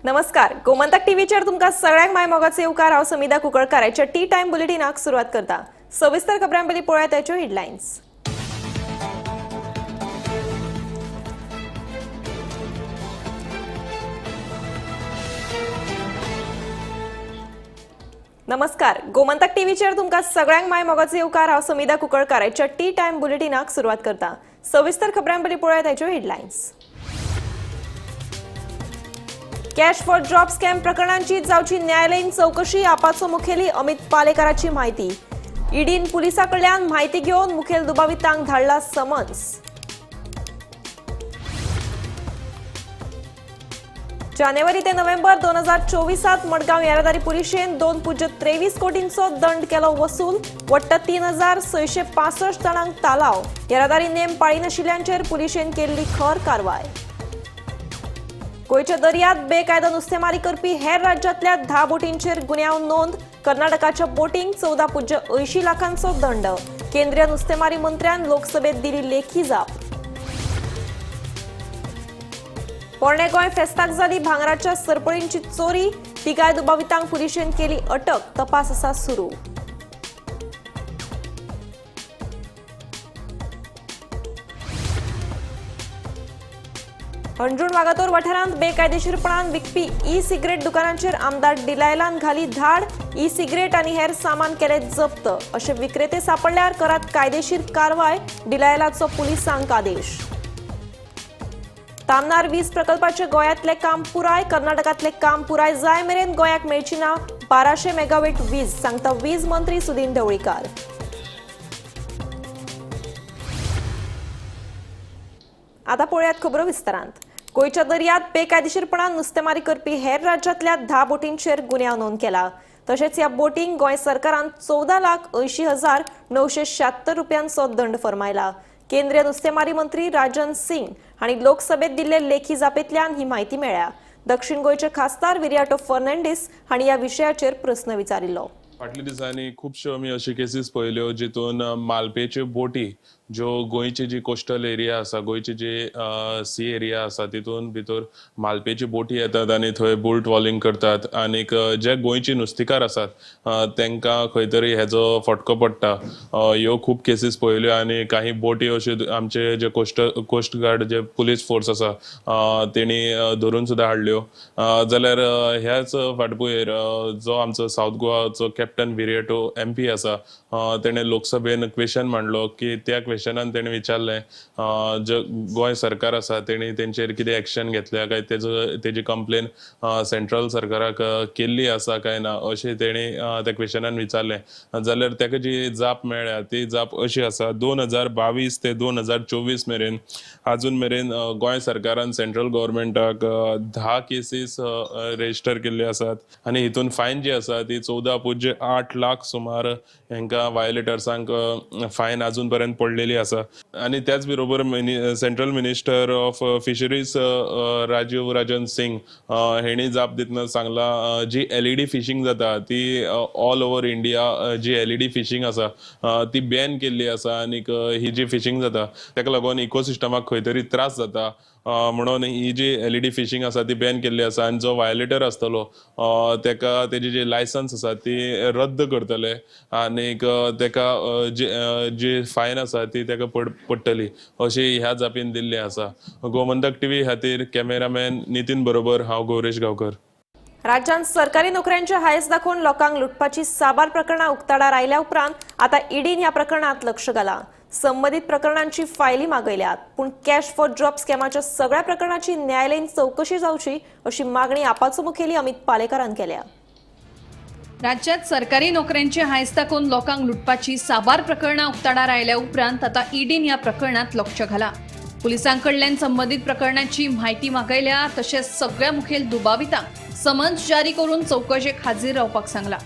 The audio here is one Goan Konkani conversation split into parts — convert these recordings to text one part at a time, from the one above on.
नमस्कार, गोमंतक टीव्हीचेर तुमकां सगळ्यांक माय मोगाचो येवकार. हांव समिधा कुंकळकार आयच्या टी टायम बुलेटिनाक सुरवात करता. सविस्तर खबरां पयलीं पळोवया ताच्यो हेडलायन्स. नमस्कार, गोमंतक टीव्हीचेर तुमकां सगळ्यांक माय मोगाचो येवकार. हांव समिधा कुंकळकार आयच्या टी टायम बुलेटिनाक सुरवात करता. सविस्तर खबरां पयलीं पळोवया ताच्यो headlines. Cash for job scam प्रकरणांची जावची न्यायालयीन चौकशी, आपाचो मुखेली अमित पालेकाराची म्हायती. ईडीन पुलिसां कडल्यान म्हायती घेवन मुखेल दुबावितांक धाडला समन्स. जानेवारी ते नोव्हेंबर 2024 मडगांव येरादारी पुलिशेन 2.23 कोटींचो दंड केलो वसूल. वट्ट 3665 जाणांक तालाव. येरादारी नेम पाळिनाशिल्ल्यांचेर पुलिशेन केल्ली खर कारवाय. गोंयच्या दर्यांत बेकायदो नुस्तेमारी करपी हेर राज्यांतल्या 10 बोटींचेर गुन्यांव नोंद. कर्नाटकाच्या बोटींक 14.80 लाखांचो दंड. केंद्रीय नुस्तेमारी मंत्र्यान लोकसभेत दिली लेखी जाप. पोरणे गोंय फेस्ताक जाली भांगराच्या सरपळींची चोरी. तिगाय दुबावितांक पुलिशेन केली अटक. तपास आसा सुरू. हणजूण वागातोर वाठारांत बेकायदेशीरपणान विकपी ई सिगरेट दुकानांचेर आमदार डिलायलान घाली धाड. ई सिगरेट आनी हेर सामान केले जप्त. अशे विक्रेते सापडल्यार करात कायदेशीर कारवाय. डिलायलाचो पुलिसांक आदेश. तामनार वीज प्रकल्पाचे गोंयांतले काम पुराय. कर्नाटकांतले काम पुराय जाय मेरेन गोंयाक मेळची ना 1200 मेगावॅट वीज, सांगता वीज मंत्री सुदिन ढवळीकार. आता पळोवयात खबरो विस्तारांत. गोंयच्या दर्यांत बेकायदेशीरपणान नुस्तेमारी करपी हेर राज्यांतल्या 10 बोटींचेर गुन्यांव नोंद केला. तशेंच ह्या बोटींक गोंय सरकारान 14,80,976 रुपयांचो दंड फर्मायला. केंद्रीय नुस्तेमारी मंत्री राजन सिंग हांणी लोकसभेत दिल्ले लेखी जापेंतल्यान ही म्हायती मेळ्ळ्या. दक्षिण गोंयचे खासदार विरियाटो फर्नांडीस हांणी ह्या विशयाचेर प्रस्न विचारिल्लो. फाटल्या दिसांनी खुबश्यो आमी अश्यो केसीस पळयल्यो जितून मालपेच्यो बोटी ज्यो गोंयची जी कोस्टल एरिया आसा, गोंयची जी सी एरिया आसा तितून भितर मालपेची बोटी येतात आनी थंय बुल ट्रॉलिंग करतात आनीक जे गोंयची नुस्तेकार आसात तांकां खंय तरी हेजो फटको पडटा. ह्यो खूब केसीस पळयल्यो आनी काही बोटी अश्यो आमचे जे कोस्ट गार्ड जे पुलीस फोर्स आसा तेणी धरून सुद्दां हाडल्यो. जाल्यार ह्याच फाटभुंयेर जो आमचो सावथ गोवाचो कॅप्टन विरियाटो एमपी आसा तेणें लोकसभेन क्वेशन मांडलो की त्या क्वेशनान तेणें विचारलें जे गोंय सरकार आसा तेणी तेंचेर कितें एक्शन घेतल्या काय तेजी कंप्लेन सेंट्रल सरकाराक केल्ली आसा काय ना अशें तेणी त्या क्वेशनान विचारलें. जाल्यार तेका जी जाप मेळ्ळ्या ती जाप अशी आसा, 2022 ते 2024 मेरेन आजून मेरेन गोंय सरकारान सेंट्रल गव्हर्मेंटाक 10 केसीस रेजिस्टर केल्ले आसात आनी हितून फायन जी आसा ती 14.8 लाख सुमार हेंकां वायलेटर्सांक फायन आजून पर्यंत पडलेली आसा. आनी त्याच बरोबर central minister of fisheries Rajiv Rajan Singh हेणी जाप दितना सांगला जी एलईडी फिशींग जाता ती ऑल ओवर इंडिया जी एलईडी फिशींग आसा ती बॅन केल्ली आसा आनीक ही जी फिशींग जाता ताका लागून इकोसिस्टमाक खंय तरी त्रास जाता म्हणून ही जी एलईडी फिशींग आसा ती बॅन केल्ली आसा आनी जो वायलेटर आसतलो ताका तेजी जी लायसन्स आसा ती रद्द करतले आनीक ताका जी फायन आसा ती ताका पडटली अशी ह्या जापीन दिल्ली आसा. गोमंतक टीव्ही खातीर कॅमेरामॅन नितीन बरोबर हांव गौरेश गांवकर. राज्यांत सरकारी नोकऱ्यांचे हायस दाखोवन लोकांक लुटपाची साबार प्रकरणां उक्ताडार आयल्या उपरांत आतां ईडीन ह्या प्रकरणांत लक्ष घालां. संबंदीत प्रकरणांची फायली मागयल्यात, पूण कॅश फॉर जॉब स्कॅमाच्या सगळ्या प्रकरणाची न्यायालयीन चौकशी जावची अशी मागणी आपाचो मुखेली अमित पालेकारान केल्या. राज्यात सरकारी नोकऱ्यांचे हायस दाखोवन लोकांक लुटपाची साबार प्रकरणां उक्ताडार आयल्या उपरांत आतां ईडीन ह्या प्रकरणांत लक्ष घालां. पुलिसांकडल्यान संबंदीत प्रकरणाची म्हायती मागयल्या, तशेंच सगळ्या मुखेल दुबावितांक समन्स जारी करून चौकशेक हाजीर रावपाक सांगला.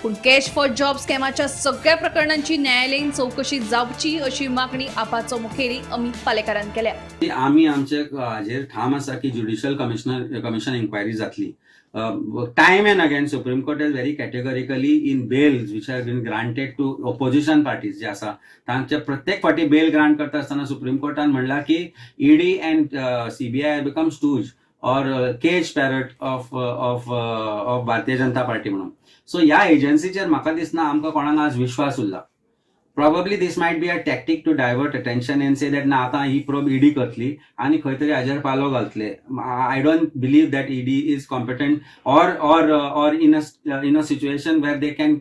पूण कॅश फॉर जॉब स्कॅमाच्या सगळ्या प्रकरणांची न्यायालयीन चौकशी जावची अशी मागणी आपाचो मुखेली अमित पालेकारान केल्या. आमी आमचे हाजेर ठाम आसा की ज्युडिशियल कमिशन इन्क्वायरी जातली. Time and again Supreme Court has very categorically in bails which have been granted to opposition parties जे आसा तांचे प्रत्येक फावटी बेल ग्रांट करता आसतना सुप्रीम कोर्टान म्हणलां की ED and CBI become stooge or cage parrot of of of Bharatiya Janata Party म्हणून. सो ह्या एजन्सीचेर म्हाका दिसना आमकां कोणाक आज विश्वास उरला. Probably this might be a tactic to divert attention and say that ना आतां ही प्रोब ईडी करतली आनी खंय तरी हाजेर पालो घालतले. I don't believe that ED is competent or in a situation where they can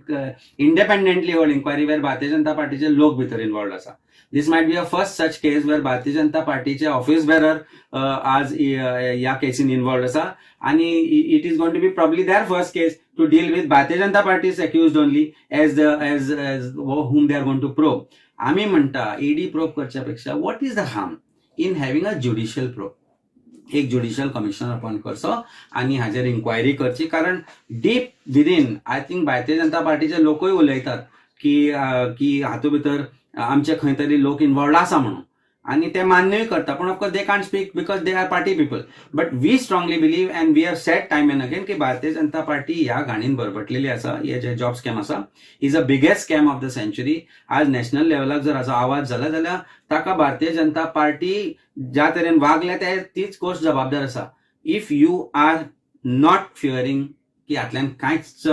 independently hold inquiry where Bharatiya Janata पार्टीचे लोक भितर इन्वॉल्ड आसा. This might be a first such case where Bharatiya Janata पार्टीचे ऑफिस बेरर आज ह्या केसीन इन्वॉल्ड आसा आनी it is going to be probably their first case to deal with Bharatiya Janata Party's accused only as the as as whom they are going to probe. आमी म्हणटा ईडी प्रोब करच्या पेक्षा what is the harm in having a judicial probe? एक ज्युडिशियल कमिशनर अपॉइंट करचो आनी हाजेर इन्क्वायरी करची, कारण deep within I think Bharatiya Janata पार्टीचे लोकूय उलयतात की की हातूंत भितर आमचे खंय तरी लोक इन्वॉल्ड आसा म्हणून, आनी ते मान्यूय करता, पूण of course they can't speak because they are party people. But we strongly believe and we have said time and again की भारतीय जनता पार्टी ह्या घाणीन बरबटलेली आसा. हे जे जॉब स्कॅम आसा is a biggest scam of the century. आज नॅशनल लेवलाक जर हाचो आवाज जाला जाल्यार ताका भारतीय जनता पार्टी ज्या तरेन वागल्या ते तीच गोश्ट जबाबदार आसा. If you are not fearing की हातल्यान कांयच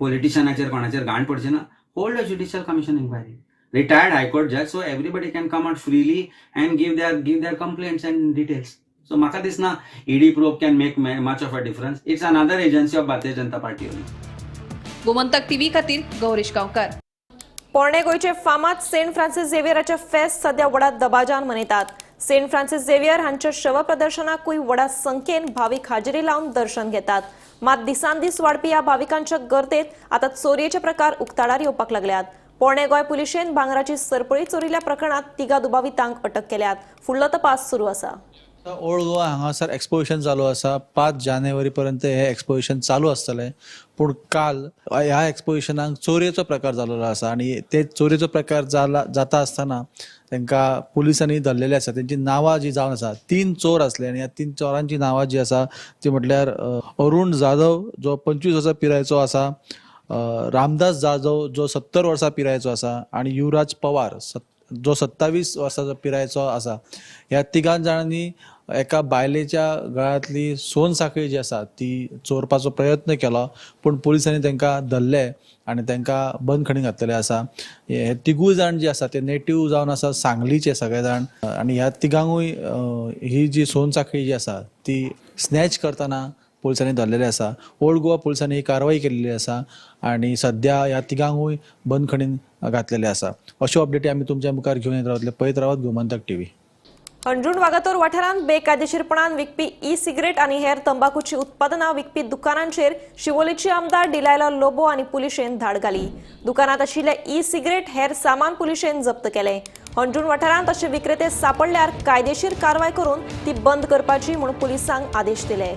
पॉलिटिशनाचेर कोणाचेर घाण पडची ना, hold a judicial commission inquiry. Retired High Court judge, so everybody can come out freely and give their complaints and details. So म्हाका दिसना ED probe can make much of a difference. It's another agency of Bharatiya Janata Party only. Gomantak TV खातीर गौरीश गांवकार. पोरणे गोंयचे फामाद सेंट फ्रांसिस झेवियराचे फेस्त सध्या व्हडा दबाज्यान मनयतात. सेंट फ्रांसिस झेवियर हांच्या शव प्रदर्शनाकूय व्हडा संख्येन भावीक हाजेरी लावन दर्शन घेतात. मात दिसान दीस वाडपी ह्या भाविकांच्या गर्देत आतां चोरयेचे प्रकार उक्ताडार येवपाक लागल्यात. पोरणे गोंय पुलिशेन भांगराची सरपळी चोरिल्ल्या प्रकरणात तिगा दुबावितांक अटक केल्यात. फुडलो तपास सुरू आसा. ओल्ड गोवा हांगासर एक्सपोजिशन चालू आसा. 5 जानेवारी पर्यंत हे एक्सपोजिशन चालू आसतलें. पूण काल ह्या एक्सपोजिशनाक चोरयेचो प्रकार जाल्लो आसा आनी ते चोरयेचो प्रकार जाता आसतना तांकां पुलिसांनी धरलेले आसा. तेंची नांवां जी जावन आसा, 3 चोर आसले आनी ह्या 3 चोरांची नांवां जी आसा ती म्हटल्यार अरुण जाधव जो 25 वर्सां पिरायेचो आसा, रामदास जाधव जो 70 वर्सां पिरायेचो आसा आनी युवराज पवार जो 27 वर्सांचो पिरायेचो आसा. ह्या तिगां जाणांनी एका बायलेच्या गळ्यांतली सोन साखळी जी आसा ती चोरपाचो प्रयत्न केलो, पूण पुलिसांनी तांकां धरले आनी तांकां बंदखणीत घातलेले आसा. हे तिगूय जाण जे आसा ते नेटीव जावन आसा सांगलीचे सगळे जाण आनी ह्या तिगांकूय ही जी सोन साखळी जी आसा ती स्नॅच करतना पुलिसांनी धरलेले आसा. ओल्ड गोवा पुलिसांनी ही कारवाई केल्ली आसा आनी सद्या ह्या तिगांकूय बंदखणीत घातलेले आसा. अश्यो अपडेटी आमी तुमच्या मुखार घेवन येत रावतले. पळयत रावात गोमंतक टीव्ही. अंजुण वागातोर वाठारांत बेकायदेशीरपणान विकपी ई सिगरेट आनी हेर तंबाखूची उत्पादनां विकपी दुकानांचेर शिवोलेची आमदार डिलायला लोबो आनी पुलिशेन धाड घाली. दुकानांत आशिल्ले ई सिगरेट हेर सामान पुलिशेन जप्त केलें. अंजुण वाठारांत अशे विक्रेते सापडल्यार कायदेशीर कारवाय करून ती बंद करपाची म्हूण पुलिसांक आदेश दिले.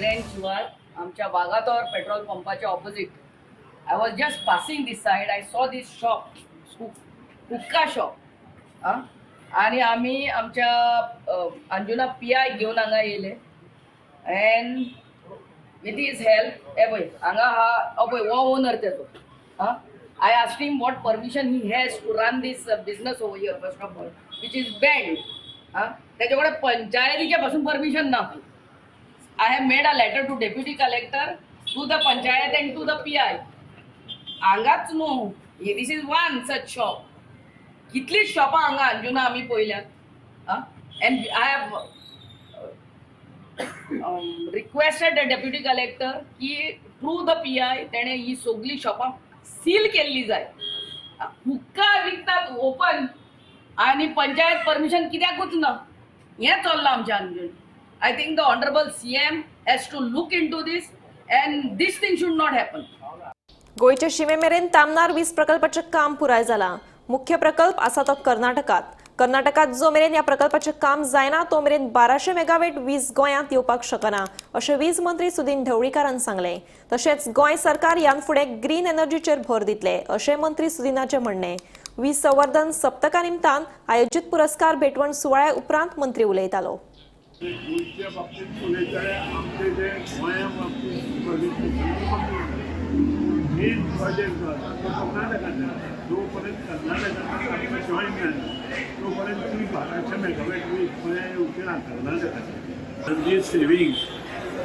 ग्रँड शिवार आमच्या वागातोर पेट्रोल पंपाच्या opposite. I was just passing this side, I saw this shop, hookah shop. आनी आमी आमच्या अंजुना पी I घेवन हांगा येयले एंड विथ his help. हे पळय हांगा हा पळय हो ओनर तेजो. I asked him what permission he has to run this business over here first of all, which is banned. तेजे कडेन पंचायतीचें पासून परमिशन ना. I have made a letter to deputy collector, to the panchayat and to the PI. हांगाच न्हू, this is one such shop. कितलीच शॉपां हांगा अंजुना आमी पळयल्यात. And I have requested the deputy collector की थ्रू the PI तेणें ही सगळीं शॉपां सील केल्ली जाय. हुक्का विकतात ओपन आनी पंचायत परमिशन कित्याकूच ना, हें चल्लां आमच्या अंजून. I think the honourable CM has to look into this and this thing should not happen. गोंयचे शिमे मेरेन तामनार वीज प्रकल्पाचें काम पुराय जालां. मुख्य प्रकल्प आसा तो कर्नाटकात. कर्नाटकात जो मेरेन ह्या प्रकल्पाचें काम जायना तो मेरेन 1200 मेगावॅट वीज गोंयांत येवपाक शकना अशें वीज मंत्री सुदिन ढवळीकारान सांगलें. तशेंच गोंय सरकार ह्यान फुडें ग्रीन एनर्जीचेर भर दितले अशें मंत्री सुदिनाचें म्हणणें. वीज संवर्धन सप्तका निमतान आयोजीत पुरस्कार भेटवण सुवाळ्या उपरांत मंत्री उलयतालो. गोंयच्या बाबतींत उलयत जाल्यार आमचे जे गोंया बाबतींत प्रोजेक्ट मेन प्रोजेक्ट जो आसा तो कर्नाटकांत आसा. जो पर्यंत कर्नाटकांत आमकां जॉयन जायना तो पर्यंत ती 1200 मेगावॅट वीज गोंया येवची ना कर्नाटकांत. एनर्जी सेविंग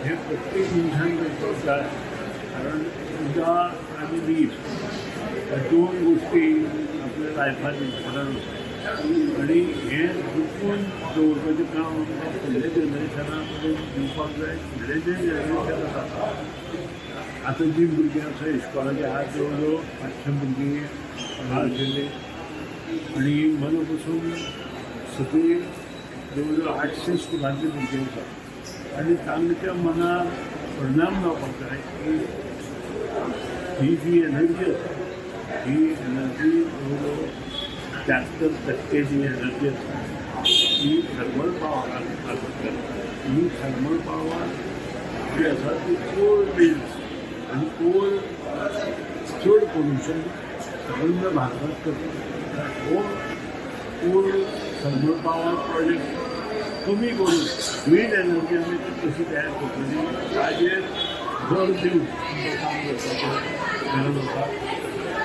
हें प्रत्येक मनशान करपाक जाय, कारण उदक आनी वीज ह्या दोन गोश्टी आपल्या लायफान इम्पॉर्टंट आसा आनी हें जपून दवरपाचें काम आमकां फुडल्या जनरेशना कडेन दिवपाक जाय. फुडलें जें जनरेशन आसा, आतां जीं भुरगीं आसा इस्कॉलाची आज जवळ जवळ 500 भुरगीं हांगा आशिल्लीं आनी मदीं पसून सगळीं जवळ जवळ 800 स्कुलांतलीं भुरगीं आसा आनी तांच्या मनार परिणाम जावपाक जाय की ही जी एनर्जी आसा ही एनर्जी जवळ जवळ 73% जी एनर्जी आसा ती थर्मल पावरान करता. ही थर्मल पावर जी आसा ती कोल बेज आसा आनी कोल चड पोल्युशन सबंद भारतांत करता. हो कोल थर्मल पावर प्रोजेक्ट कमी करून ग्रीन एनर्जी आमी ती कशी तयार करतली ताजेर भर दिवन आमकां काम करपाचें गरज आसा.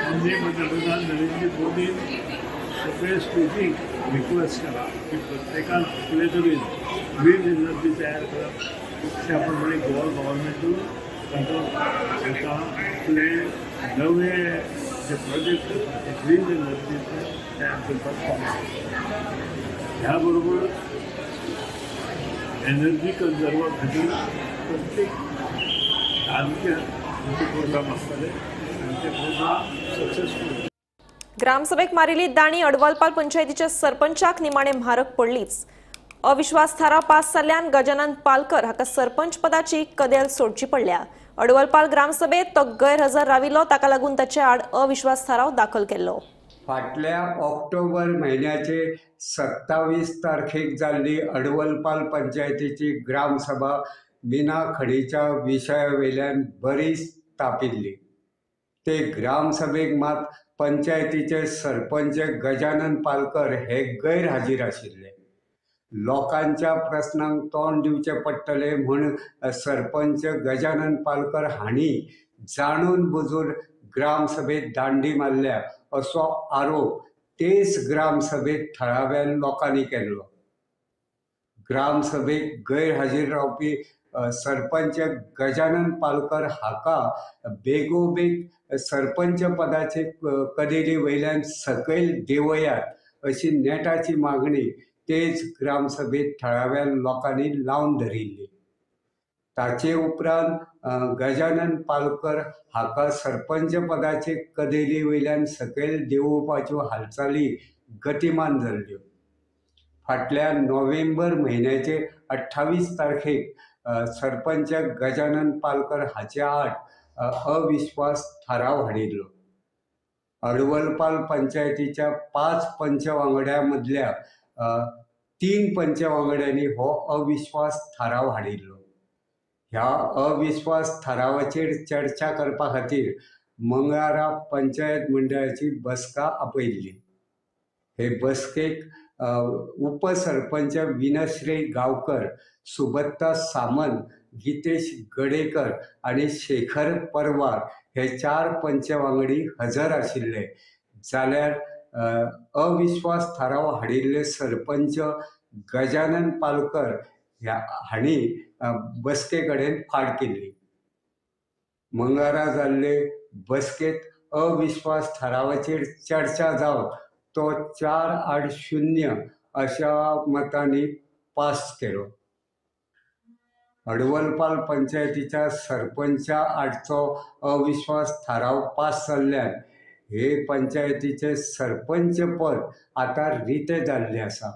आमचे पंतप्रधान नरेंद्र मोदीन सगळे स्टेटीक रिक्वेस्ट केला की प्रत्येकान आपले तरेन ग्रीन एनर्जी तयार करप. त्या प्रमाणे गोवा गव्हर्मेंटूय तातूंत आतां आपले नवे जे प्रोजेक्ट आसा ते ग्रीन एनर्जीचे तयार करपाक चालू. ह्या बरोबर एनर्जी कन्जर्वा खातीर प्रत्येक तालुक्यात प्रोग्राम आसतले आनी ते प्रोग्राम सक्सेसफूल. ग्रामसभेक मारिल्ली दाणी अडवलपाल पंचायतीच्या सरपंचाक निमाणे म्हारग पडलीच. अविश्वास थाराव पास जाल्ल्यान गजानन पालकर हाका सरपंच पदाची कदेल सोडची पडल्या. अडवलपाल ग्रामसभेत तो गैरहजर राविल्लो, ताका लागून ताचे आड अविश्वास थाराव दाखल केल्लो. फाटल्या ऑक्टोबर म्हयन्याचे 27 तारखेक जाल्ली अडवलपाल पंचायतीची ग्रामसभा मिना खडीच्या विशया वयल्यान बरीच तापिल्ली. ते ग्रामसभेक मात पंचायतीचे सरपंच गजानन पालकर हे गैरहाजीर आशिल्ले. लोकांच्या प्रस्नांक तोंड दिवचें पडटलें म्हूण सरपंच गजानन पालकर हांणी जाणून बुजून ग्रामसभेत दांडी मारल्या असो आरोप तेच ग्रामसभेत थळाव्या लोकांनी केल्लो. ग्रामसभेक गैरहाजीर रावपी सरपंच गजानन पालकर हाका बेगोबेग सरपंच पदाचे कदेली वयल्यान सकयल देंवयात अशी नेटाची मागणी तेच ग्रामसभेत थळाव्या लोकांनी लावन धरिल्ली. ताचे उपरांत गजानन पालकर हाका सरपंच पदाचे कदेली वयल्यान सकयल देंवोवपाच्यो हालचाली गतिमान जाल्ल्यो. फाटल्या नोव्हेंबर म्हयन्याचे 28 तारखेक सरपंच गजानन पालकर हाचे आड अविश्वास थाराव हाडिल्लो. अडवलपाल पंचायतीच्या 5 पंच वांगड्यां मदल्या 3 पंच वांगड्यांनी हो अविश्वास थाराव हाडिल्लो. ह्या अविश्वास थारावाचेर चर्चा करपा खातीर मंगळारा पंचायत मंडळाची बसका आपयिल्ली. हे बसकेक उपसरपंच विनश्री गांवकर, सुबत्ता सामंत, गीतेश गडेकर आनी शेखर परवार हे 4 पंच वांगडी हजर आशिल्ले. जाल्यार अविश्वास थाराव हाडिल्ले सरपंच गजानन पालकर हांणी बसके कडेन फाट केल्ली. मंगळारा जाल्ले बसकेत अविश्वास थारावाचेर चर्चा जावन तो 4-8-0 अशा मतांनी पास केलो. हडवलपाल पंचायतीच्या सरपंचा आडचो अविश्वास थाराव पास जाल्ल्यान हे पंचायतीचे सरपंच पद आतां रितें जाल्लें आसा.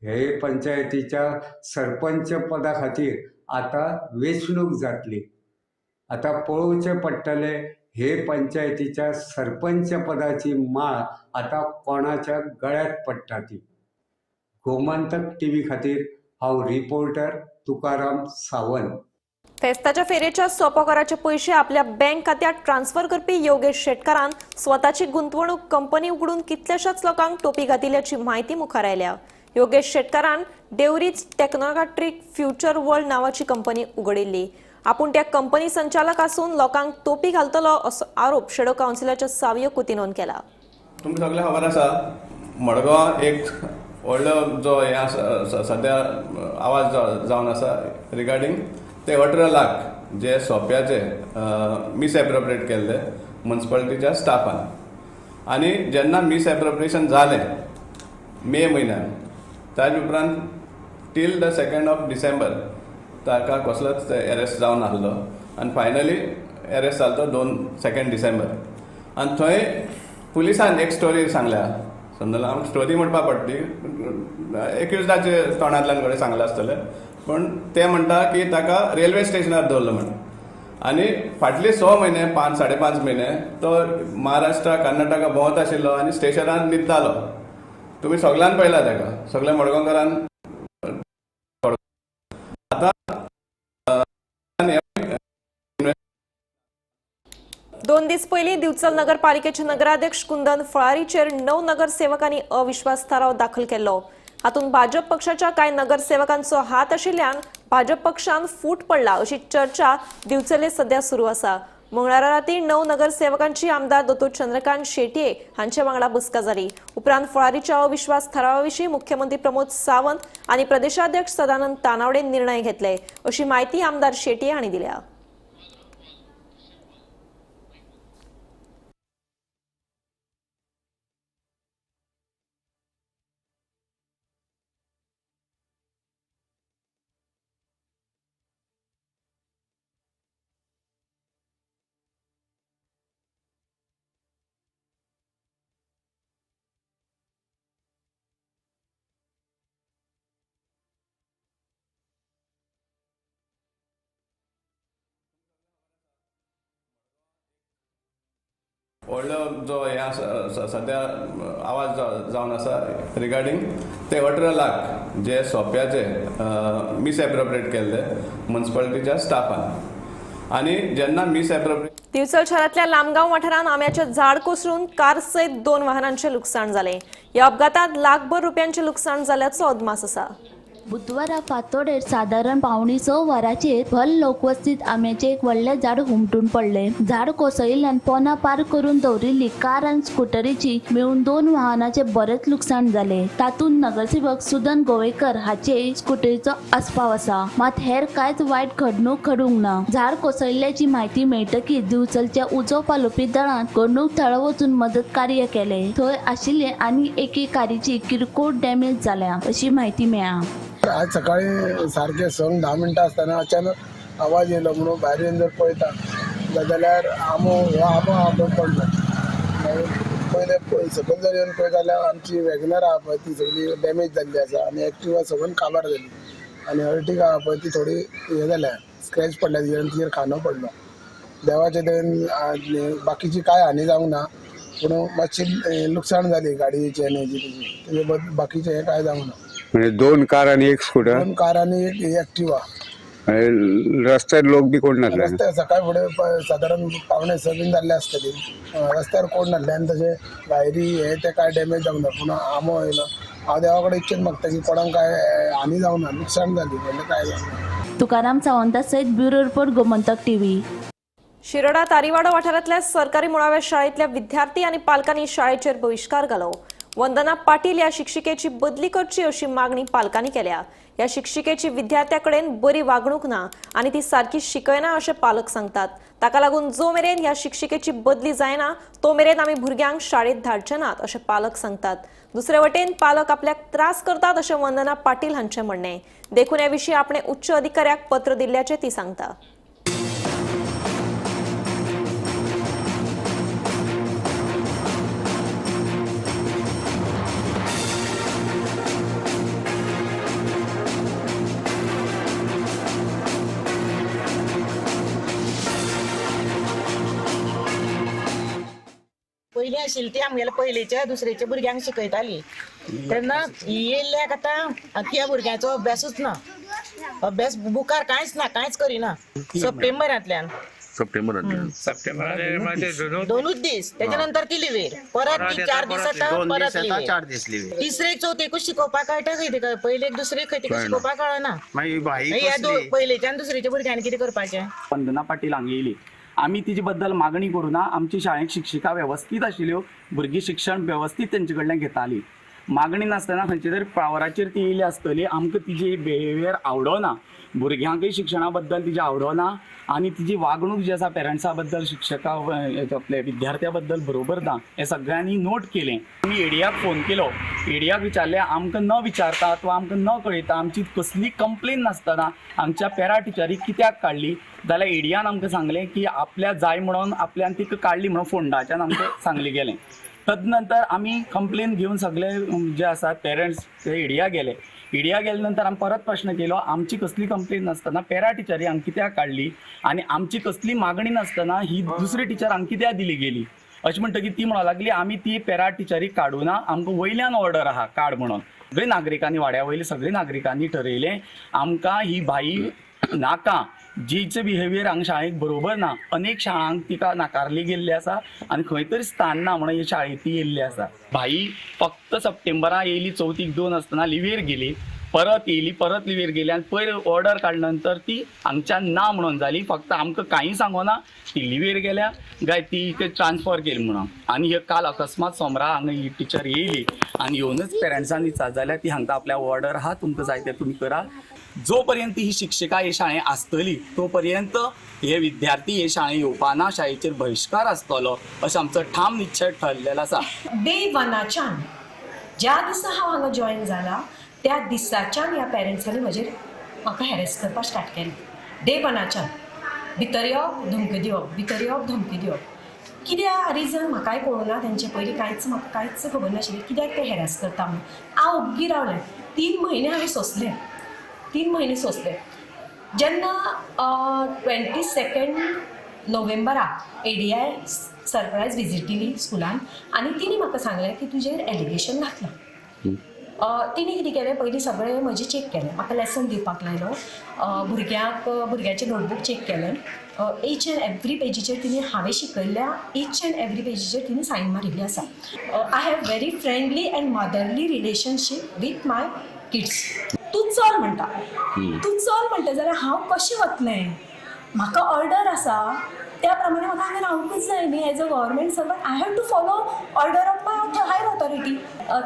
हे पंचायतीच्या सरपंच पदा खातीर आतां वेंचणूक जातली. आतां पळोवचें पडटलें हे पंचायतीच्या सरपंच पदाची माळ आतां कोणाच्या गळ्यात पडटा ती. गोमंतक टीव्ही खातीर हांव रिपोर्टर तुकाराम सावंत. फेस्ताच्या फेरेच्या सोपोकाराचे पैसे आपल्या बँक खात्यात ट्रान्सफर करपी योगेश शेटकारान स्वताची गुंतवणूक कंपनी उघडून कितल्याशाच लोकांक टोपी घातिल्ल्याची म्हायती मुखार आयल्या. योगेश शेटकारान डेवरीज टेक्नोक्रेटिक फ्युचर वर्ल्ड नावाची कंपनी उघडिल्ली. आपूण त्या कंपनी संचालक आसून लोकांक टोपी घालतलो असो आरोप शेडो कावन्सिलाच्या सावियो कुतिनोन केला. तुमकां सगळें खबर आसा, मडगांव एक व्हडलो जो हें आसा सद्या आवाज जावन आसा रिगार्डींग ते 18 लाख जे सोप्याचे मिसएप्रोप्रिएट केल्ले म्युनिसिपालिटीच्या स्टाफान. आनी जेन्ना मिसएप्रोप्रिएशन जालें मे म्हयन्यान, ताजे उपरांत till the 2nd of December ताका कसलोच एरेस्ट जावन नासलो आनी फायनली एरेस्ट जालो तो 2 डिसेंबर. आनी थंय पुलिसान एक स्टोरी सांगल्या, समजला आमकां स्टोरी म्हणपा पडटी, एक्युज्डाचे तोंडांतल्यान कडेन सांगलां आसतलें, पूण ते म्हणटा की ताका रेल्वे स्टेशनार दवरलो म्हण. आनी फाटले 6 म्हयने 5 साडे 5 म्हयने तो महाराष्ट्र कर्नाटका भोंवत आशिल्लो आनी स्टेशनार न्हिदतालो. तुमी सगळ्यान पळयला ताका, सगळ्या मडगांवकारान. आतां 2 दीस पयलीं दिवचल नगरपालिकेचे नगराध्यक्ष कुंदन फळारीचेर 9 नगरसेवकांनी अविश्वास थाराव दाखल केल्लो. हातूंत भाजप पक्षाच्या कांय नगरसेवकांचो हात आशिल्ल्यान भाजप पक्षान फूट पडला अशी चर्चा दिवचले सध्या सुरू आसा. मंगळारा राती 9 नगरसेवकांची आमदार दोतोर चंद्रकांत शेटये हांचे वांगडा बसका जाली. उपरांत फळारीच्या अविश्वास थारावा विशीं मुख्यमंत्री प्रमोद सावंत आनी प्रदेशाध्यक्ष सदानंद तानावडे निर्णय घेतले अशी म्हायती आमदार शेटये हांणी दिल्या. व्हडलो जो हें आसा सद्या आवाज जावन आसा रिगार्डींग ते 18 लाख जे सोप्याचे मिसएप्रोप्रिएट केल्ले म्युनिसिपालिटीच्या स्टाफान. आनी जेन्ना मिसएप्रोप्रिएट दिवचल शहरांतल्या लामगांव वाठारांत आंब्याचें झाड कोसळून कार सयत 2 वाहनांचें लुकसाण जालें. ह्या अपघातांत लाखभर रुपयांचें लुकसाण जाल्याचो अदमास आसा. बुधवारा फांतोडेर सादारण 5:45 वरांचेर भल लोकवस्तीत आंब्याचें एक व्हडलें झाड हुमटून पडलें. झाड कोसळिल्ल्यान पोना पार्क करून दवरिल्ली कार आनी स्कुटरीची मेळून 2 वाहनाचें बरेंच लुकसाण जालें. तातूंत नगरसेवक सुदन गोवेकर हाचे स्कुटरीचो आस्पाव आसा. मात हेर कांयच वायट घडणूक घडूंक ना. झाड कोसळिल्ल्याची म्हायती मेळटकीच दिवचलच्या उजो पालोवपी दळान घडणूक थळार वचून मदत कार्य केलें. थंय आशिल्ले आनी एके कारीची किरकोळ डॅमेज जाल्या अशी म्हायती मेळ्ळा. आज सकाळी सारखे 6:10 मिनटां आसतना अचानक आवाज येयलो म्हणून भायर येवन जर पळयता जाल्यार आंबो हो आंबो आहा पळय पडलो. मागीर पयले सकयल जर येवन पळयता जाल्यार आमची वॅगनर आहा पळय ती सगळी डॅमेज जाल्ली आसा आनी एक्टिवा सगळी काबार जाली आनी अर्टिगा आहा पळय ती थोडी हें जाल्या, स्क्रॅच पडल्या तिजेर आनी तिजेर खांदो पडलो. देवाच्या दयेन बाकीची कांय हानी जावंक ना, पूण मातशी लुकसाण जाली गाडयेची आनी हेजी तेजी, तेजे बाकीचें हें कांय जावंक ना. म्हणजे 2 कार आनी 1 स्कुटर, 2 कार आनी 1 एक्टिवा. रस्त्यार लोक बी कोण नासले? रस्त्यार सकाळी फुडें सादारण 5:45 बीन जाल्ले आसतली, रस्त्यार कोण नासले आनी तशें वायरी हे ते कांय डॅमेज जावंक ना. पूण आंबो येयलो. हांव देवा कडेन इतकेंच मागता की कोणाक कांय हानी जावंक ना, लुकसाण जाली म्हणल्यार कांय जावंक ना. तुकाराम सावंता सयत bureau report, Gomantak TV. Shiroda Tariwado वाठारांतल्या सरकारी मुळाव्या शाळेंतल्या विद्यार्थी आनी पालकांनी शाळेचेर बहिश्कार घालो. वंदना पाटील ह्या शिक्षिकेची बदली करची अशी मागणी पालकांनी केल्या. ह्या शिक्षिकेची विद्यार्थ्याकडेन बरी वागणूक ना आनी ती सारकी शिकयना अशें पालक सांगतात. ताका लागून जो मेरेन ह्या शिक्षिकेची बदली जायना तो मेरेन आमी भुरग्यांक शाळेत धाडचे नात अशें पालक सांगतात। दुसरे वटेन पालक आपल्याक त्रास करतात अशें वंदना पाटील हांचें म्हणणें। देखून हे विशीं आपणे उच्च अधिकाऱ्याक पत्र दिल्ल्याचें ती सांगता। पयलीं आशिल्ली ती आमगेल्या पयलींच्या दुसरेच्या भुरग्यांक शिकयताली तेन्ना येयल्ल्याक आतां त्या भुरग्यांचो अभ्यासूच ना, अभ्यास बुकार कांयच ना, कांयच करिना। सप्टेंबरांतल्यान दोनूच दीस, तेच्या नंतर ती लिवेर परत ती 4 दीस येता, परत लिवेर। तिसरेक चवथेकूच शिकोवपाक कळटा खंय तिका, पयलेक दुसरेक खंय तिका शिकोवपाक कळना। पयलेच्यान दुसरेच्या भुरग्यांनी कितें करपाचें? वंदना पाटील हांगा येयली, आमी तिजे बद्दल मागणी करूं ना। आमची शाळेंत शिक्षिका वेवस्थीत आशिल्ल्यो, भुरगीं शिक्षण वेवस्थीत तेंचे कडल्यान घेताली। मागणी नासतना खंयच्या तरी पावराचेर ती येयली आसतली। आमकां तिजी बिहेवियर आवडना, भुरग्यांकय शिक्षणा बद्दल तिजी आवडना आनी तिजी वागणूक जी आसा पेरंट्सा बद्दल, शिक्षका आपल्या विद्यार्थ्या बद्दल बरोबर ना, हें सगळ्यांनी नोट केलें। आमी एडियाक फोन केलो, एडियाक विचारलें आमकां न विचारता अथवा आमकां न कळयता, आमची कसली कंप्लेन नासतना आमच्या पॅरा टिचरीक कित्याक काडली जाल्यार एडियान आमकां सांगलें की आपल्या जाय म्हणून आपल्यान तिका काडली म्हणून फोंडाच्यान आमकां सांगलें गेलें। तदनंतर आमी कंप्लेन घेवन सगळे जे आसात पेरंट्स ते एडिया गेले। एडिया गेले नंतर आमी परत प्रश्न केलो, आमची कसली कंप्लेन नासतना पॅरा टिचरी हांगा कित्याक काडली आनी आमची कसली मागणी नासतना ही दुसरी टिचर हांगा कित्याक दिली गेली अशें म्हणटकीर ती म्हणूंक लागली आमी ती पॅरा टिचरी काडूना, आमकां वयल्यान ऑर्डर आहा काड म्हणून। सगळे नागरिकांनी, वाड्या वयले सगळे नागरिकांनी ठरयलें आमकां ही बाई नाका, जिचें बिहेवियर हांगा शाळेक बरोबर ना, अनेक शाळांक तिका नाकारली गेल्ली आसा आनी खंय तरी स्थान ना म्हणून ही शाळेंत ती येयल्ली आसा। भाई फक्त सप्टेंबरा येयली, चवथीक 2 आसतना लिवेर गेली, परत येयली, परत लिवेर गेली आनी पयर ऑर्डर काडल्या नंतर ती हांगच्यान ना म्हणून जाली। फक्त आमकां कांय सांगोना ती लिवेर गेल्या काय ती ट्रान्सफर केली म्हणून। आनी हे काल अकस्मात सोमरा हांगा ही टिचर येयली आनी येवनच पेरंट्सान विचार जाल्यार ती हांगा आपल्या ऑर्डर आहा, तुमकां जाय तें तुमी करा। जो पर्यंत ही शिक्षिका हे शाळेंत आसतली तो पर्यंत हे विद्यार्थी हे शाळेंत येवपाना, शाळेचेर बहिश्कार आसतलो अशें आमचो ठाम निश्चय ठरलेलो आसा। डे वनाच्यान ज्या दिसा हांव हांगा जॉयन जाला त्या दिसाच्यान ह्या पेरंट्सांनी म्हजेर म्हाका हॅरेस करपाक स्टार्ट केलें। डे वनाच्यान भितर येवप, धमकी दिवप, भितर येवप, धमकी दिवप। कित्याक रिजन म्हाकाय कळना, तेंचे पयलीं कांयच म्हाका कांयच खबर नाशिल्लें कित्याक ते हॅरेस करता म्हणून। हांव ओग्गी रावलें, 3 म्हयने हांवें सोंसलें, 3 म्हयने सोंसले। जेन्ना 22 नोव्हेंबराक एडीआय सरप्रायज विजीट दिली स्कुलान आनी तिणी म्हाका सांगलें की तुजेर एलिगेशन घातलां। तिणी कितें केलें, पयलीं सगळें म्हजें चॅक केलें, म्हाका लेसन दिवपाक लायलो, भुरग्यांक भुरग्यांचें नोटबूक चॅक केलें, इच एंड एवरी पेजीचेर तिणी हांवें शिकयल्ल्या इच एंड एवरी पेजीचेर तिणी सायन मारिल्ली आसा। I have very friendly and motherly relationship with my kids. तूं चल म्हणटा, तूं चल म्हणटा जाल्यार हांव कशें वतलें, म्हाका ऑर्डर आसा त्या प्रमाणे म्हाका हांगा रावंकूच जाय न्ही। As a government servant I have to follow order of my higher authority.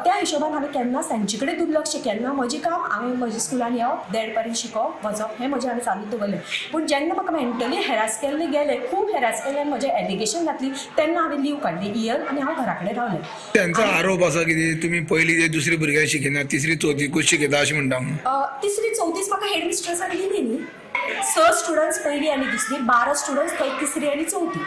त्या हिशोबान हांवें केन्नाच तांचे कडेन दुर्लक्ष केलें ना। म्हजें काम हांवें म्हज्या स्कुलान येवप, 1:30 पर्यंत शिकोवप, वचप, हें म्हजें हांवें चालू दवरलें। पूण जेन्ना म्हाका मेंटली हॅरास केल्लें गेलें, खूब हॅरास केलें, म्हजें एलिगेशन घातली, तेन्ना हांवें लीव काडली इयर आनी हांव घरा कडेन रावलें। त्यांचा आरोप आसा की तुमी पयली दुसरी भुरग्यांक शिकयना, तिसरी चवथीकूच शिकयता अशें म्हणटा। तिसरी चवथीच म्हाका हेड मिस्ट्रसान दिली न्ही। 6 स्टुडंट्स पयली आनी दुसरी, 12 स्टुडंट्स थंय तिसरी आनी चवथी।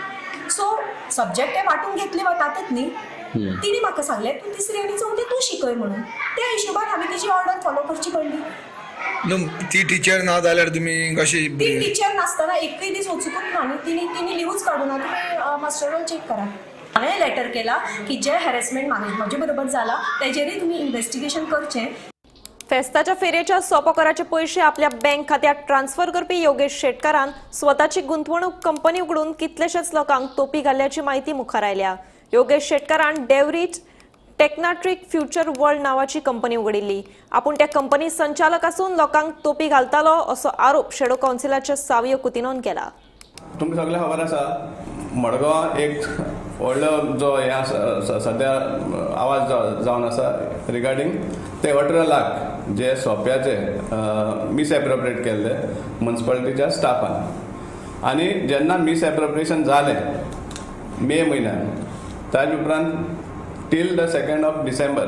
सो सब्जेक्ट ते वांटून घेतले वतातच न्ही। तिणे म्हाका सांगलें तूं तिसरी आनी चवथी तूं शिकय म्हणून, त्या हिशोबान हांवें तिजी ऑर्डर फॉलो करची पडली। ती टिचर ना जाल्यार तुमी कशी? ती टिचर नासतना एकूय दीस वचुकूच ना न्ही, तिणी लिवूच काडूना। तुमी मास्टर रोल चॅक करा। हांवें लेटर केला की जे हॅरेसमेंट म्हजे बरोबर जाला तेजेरय तुमी इन्वेस्टिगेशन करचें। फेस्ताच्या फेरेच्या सोपो कराचे पैसे आपल्या बँक खात्यात ट्रान्सफर करपी योगेश शेटकारान स्वताची गुंतवणूक कंपनी उघडून कितलेशेच लोकांक तोपी घाल्ल्याची माहिती मुखार आयल्या। योगेश शेटकारान डेवरीच टेक्नाट्रिक फ्युचर वर्ल्ड नावाची कंपनी उघडिल्ली। आपूण त्या कंपनी संचालक आसून लोकांक तोपी घालतालो असो आरोप शेडो काउन्सिलाच्या सावियो कुतिनोन केला। तुमकां सगळें खबर आसा मडगांव एक व्हडलो जो हें आसा सद्या आवाज जावन आसा रिगार्डींग ते 18 लाख जे सोप्याचे मिसएप्रोप्रिएट केल्ले मुन्सिपालिटीच्या स्टाफान. आनी जेन्ना मिसएप्रोप्रिएशन जालें मे म्हयन्यान ताजे उपरांत till the 2nd of December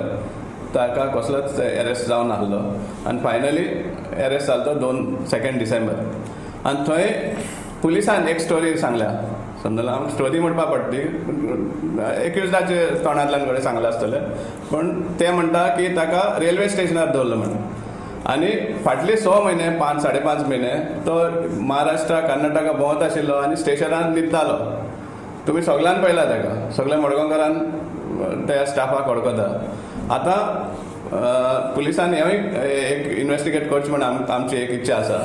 ताका कसलोच एरेस्ट जावन नासलो आनी फायनली एरेस्ट जालो तो 2 डिसेंबर. आनी थंय पुलिसान एक स्टोरी सांगल्या, समजला आमकां स्टोरी म्हणपाक पडटी, एक्युज्डाचे तोंडांतल्यान कडेन सांगलां आसतलें, पूण ते म्हणटा की ताका रेल्वे स्टेशनार दवरलो म्हणून. आनी फाटले 6 म्हयने 5 साडे 5 म्हयने तो महाराष्ट्र कर्नाटका भोंवत आशिल्लो आनी स्टेशनार न्हिदतालो. तुमी सगळ्यान पळयला ताका, सगळ्या मडगांवकारान त्या स्टाफाक वळखता. आतां पुलिसान हेंवूय एक इन्वेस्टिगेट करचें म्हण आमची एक इच्छा आसा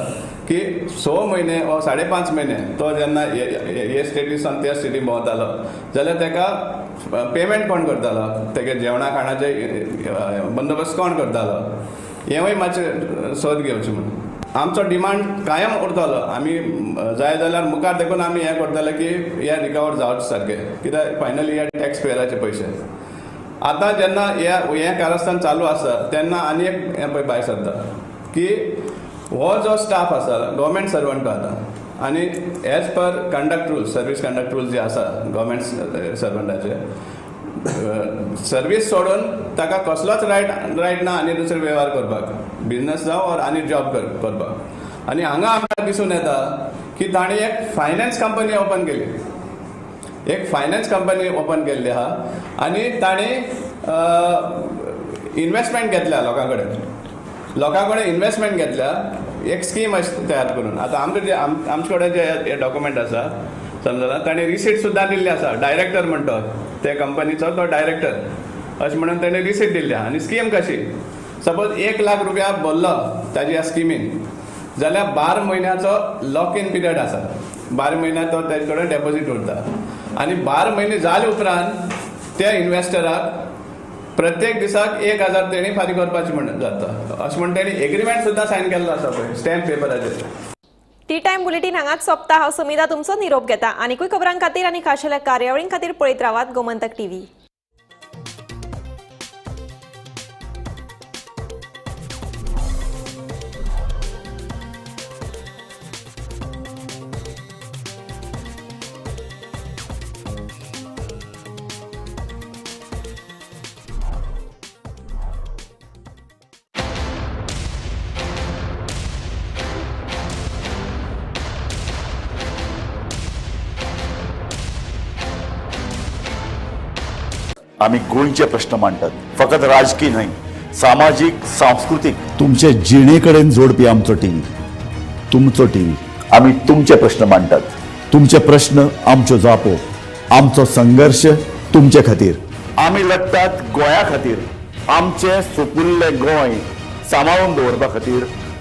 की 6 म्हयने वा 5.5 म्हयने तो जेन्ना हे स्टेटीसान त्या स्टेटी भोंवतालो जाल्यार ताका पेमेंट कोण करतालो, तेगे जेवणा खाणाचे बंदोबस्त कोण करतालो, हेंवूय मातशें सोद घेवचें म्हूण. आमचो डिमांड कायम उरतलो. आमी जाय जाल्यार मुखार देखून आमी हें करतले की हे रिकवर जावचें सारकें, कित्याक फायनली हे टॅक्स पेयराचे पयशे. आतां जेन्ना हें कारस्थान चालू आसा तेन्ना आनी एक हें पळय भायर सरता की हो जो स्टाफ आसा गव्हर्मेंट सर्वंट आतां आनी as per conduct rules, service conduct rules जे आसा गव्हर्मेंट सर्वंटाचे, सर्वीस सोडून ताका कसलोच रायट ना आनी दुसरे वेव्हार करपाक, बिजनस जावं ऑर आनी जॉब करपाक. आनी हांगा आमकां दिसून येता की ताणें एक फायनान्स कंपनी ओपन केली, एक फायनान्स कंपनी ओपन केल्ली आहा आनी ताणें इन्वेस्टमेंट घेतल्या लोकां कडेन, लोकां कडेन इन्वेस्टमेंट घेतल्या एक स्कीम अशी तयार करून. आतां आमकां जे आमचे कडेन जे डॉक्युमेंट आसा समजला, ताणें रिसीट सुद्दां दिल्ली आसा, डायरेक्टर म्हणटा ते कंपनीचो तो डायरेक्टर अशें म्हणून ताणें रिसीट दिल्ली आहा. आनी स्कीम कशी, सपोज 1 लाख रुपया भरलो ताजी ह्या स्किमीन जाल्यार 12 म्हयन्याचो लॉक इन पिरियड आसा, 12 म्हयन्या तो ताजे कडेन डेपोजीट उरता आनी 12 म्हयने जाले उपरांत त्या इन्वेस्टराक प्रत्येक दिसाक 1000 तेणी फारीक करपाचें म्हण जाता अशें म्हण तेणी एग्रीमेंट सुद्दां सायन केल्लो आसा पळय स्टॅम्प पेपराचेर. टी टायम बुलेटीन हांगाच सोंपता. हांव समिता तुमचो निरोप घेता. आनीकूय खबरां खातीर आनी खाशेल्या कार्यावळीं खातीर पळयत रावात गोमंतक टीव्ही. आमी गोंयचे प्रश्न मांडटात, फकत राजकीय न्हय, सामाजीक, सांस्कृतीक, तुमचे जिणे कडेन जोडपी आमचो टीव्ही, तुमचो टीव्ही. आमी तुमचे प्रश्न मांडटात, तुमचे प्रश्न आमच्यो जापो, आमचो संघर्श तुमचे खातीर. आमी लढटात गोंया खातीर, आमचें सुपुल्लें गोंय सांबाळून दवरपा खातीर.